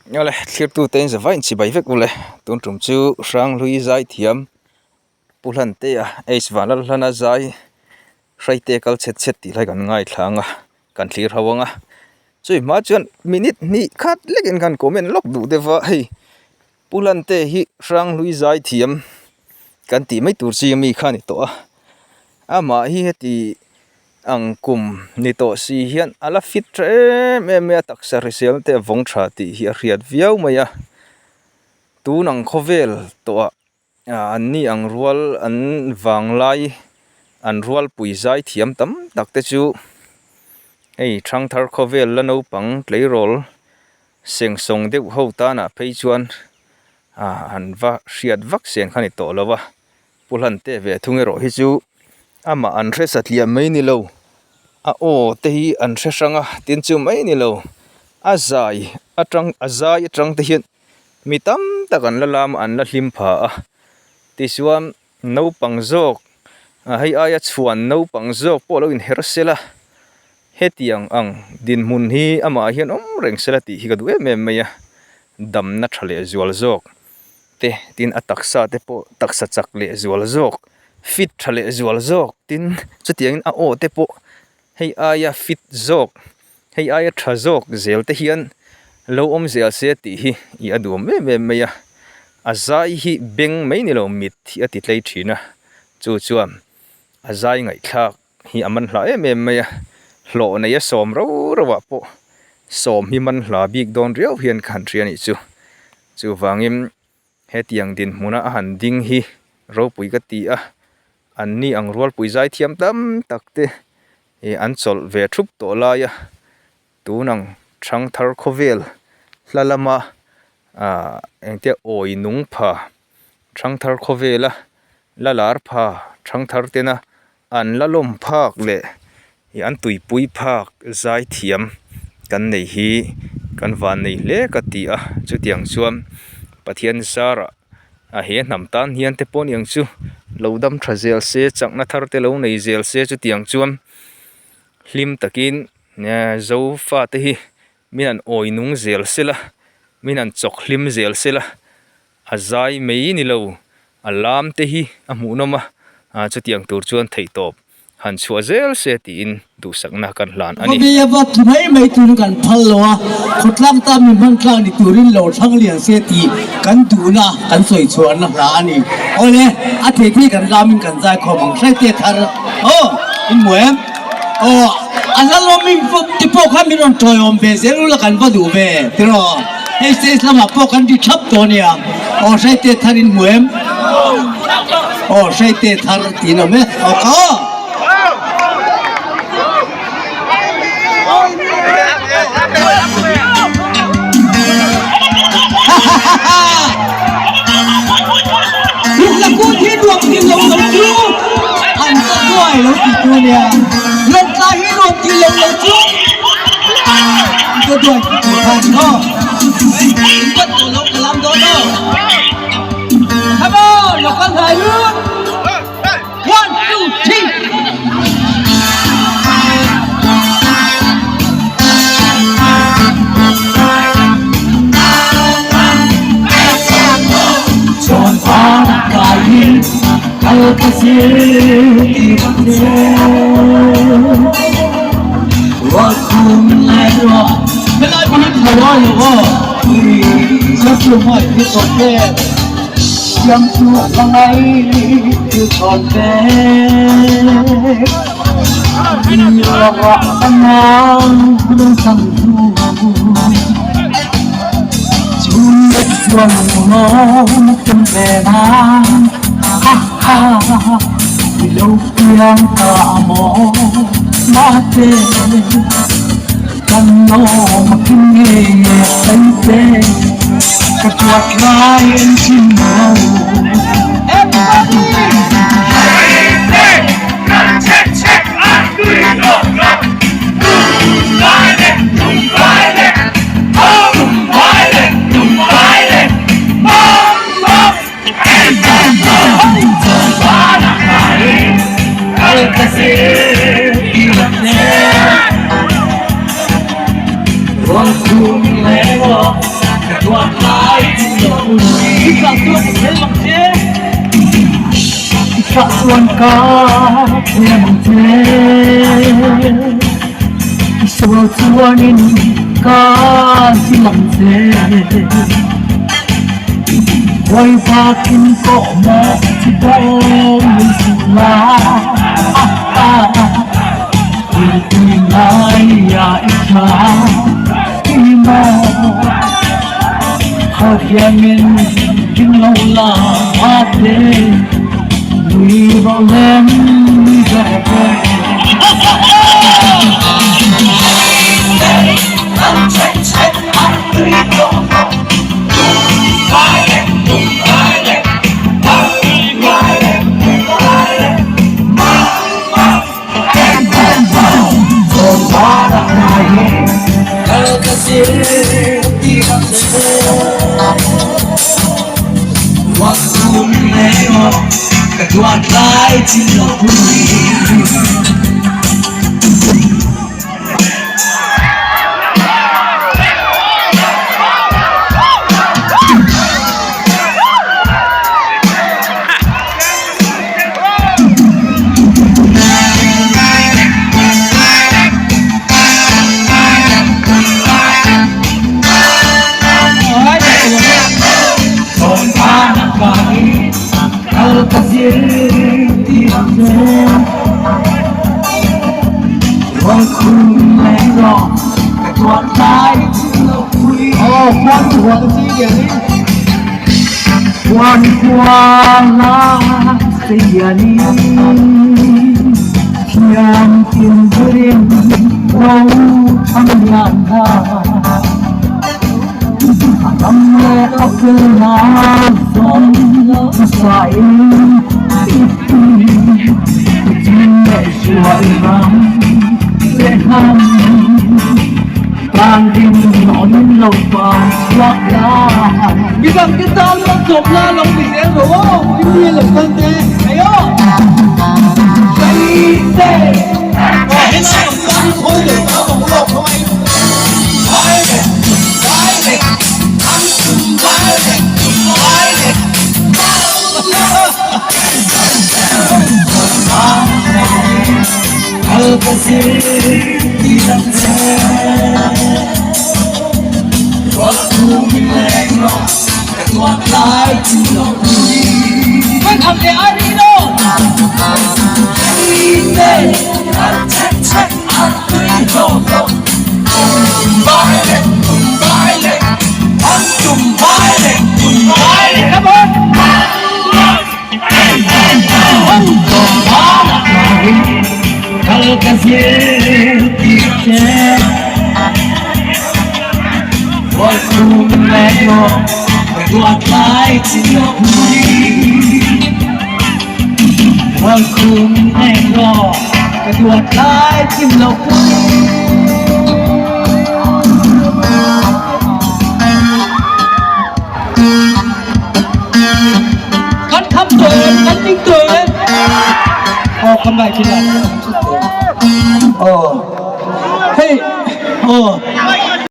Awle thlirtu te in zavai in chibai vek ule tun tum chu Hranghlui zaithiam Pu Hlantea H Vanlalhlana zai Hraite kal chhet chhet tih lai kan ngaithla ang a kan thlir ho ang a chumi hma chuan minute hnih khat lekin kan comment lawk duh deuh va hei Pu Hlantea hi Hranghlui zaithiam kan tih mai tur chi ami kha a ni tawh a amah hi heti Ang kum ni tawh si hian a la fit tha em em mai a, taksa hrisel te a vawng tha tih hi a hriat viau mai a. Tun ang khawvel tawhah an ni ang rual an vanglai an rualpui zai thiam tam tak te chu hei thangthar khawvel la naupang tleirawl sengsawng deuh ho tanah phei chuan an va hriat vak sen kha a ni tawh lo a. Pu Hlante ve thung erawh hi chu amah an hre satliah mai ni lo, a aw te hi an hre hrang a, tin chu mai ni lo, a zai atang a zai atang te hian mi tam tak an la lam a an la hlim pha a, tichuan naupang zawk hei aia chhuan naupang zawk pawh lo inher sela hetiang ang dinhmun hi amah hian awm reng sela tih hi ka duh em em mai a, damna tha leh zual zawk. te tin a taksa te pawh taksa chak leh zual zawk fit tha leh zual zawk tin chutiangin a aw te pawh hei aia fit zawk hei aia tha zawk zel te hian lo awm zel se tih hi ih a duhawm em em mai a a zai hi beng mai ni lo mit hi a ti tlei thin a chu chuan a zai ngaihthlak hi a man hla em em mai a hlawh nei a sawm rau rauh ah pawh sawm hi man hla bik dawn riau hian ka han hria a nih chu. Chuvangin hetiang dinhmuna a han ding hi ropui ka ti a, anni ang rualpui zaithiam tam tak te ih an chawlh ve thup tawh lai a, tun ang thangthar khawvel hla lama ah engtia awi nung pha thangthar khawvela la lar pha thangthar tena An la lawm phak leh ih an tuipui phak zai thiam kan nei hi kan van nei hle ka ti a chutiang chuan Pathian zarah a he hnam tan hian te pawh aniang chu lo dam tha zel se chakna thar te lo nei zel se chutiang chuan hlim takin zofa te hi min han awi nung zel sela min han chawk hlim zel sela. A zai mai ni lo, a lam te hi a hmuhnawm a, chutiang tur chuan theihtawp han chhuah zel se tiin duhsakna kan hlan a ni. Khawbia va thu mai mai turin kan phal lo a, khawtlang tan mi hman tlak ni turin lo thlang lian se tih kan duhna kan sawi chhuahna hla a ni. Awle, a thei thei kan lamin kan zai khawm ang hrai te thar aw in hmu em? Aw, a hla lawm te pawh khan min rawn tawiawm ve zel ula kan va duh ve tiraw? Hei stage lamah pawh kan ri thap tawh ania. Aw Hraite thar in hmu em? Aw Hraite thar tiin awm e. Aw ka aw. Lukla kut hi nuam ti lo lo chu an ka duai lo ti tu ania. Lawngtlai hi nuam ti lo lo chu an ka duai ti tu kha ni maw. In bat tawh lo ka lam dawn aw. Come on, local hna lut. One, two, three. Hrah chuan ka thlem ang che. I sual chuanin ka zil ang che. Huai vakin kawh maw chi dawn min suh la. Puipui ngaia i tha i maw. Khaw hianin ding lo la mate nui rawh lem nui rawh ve.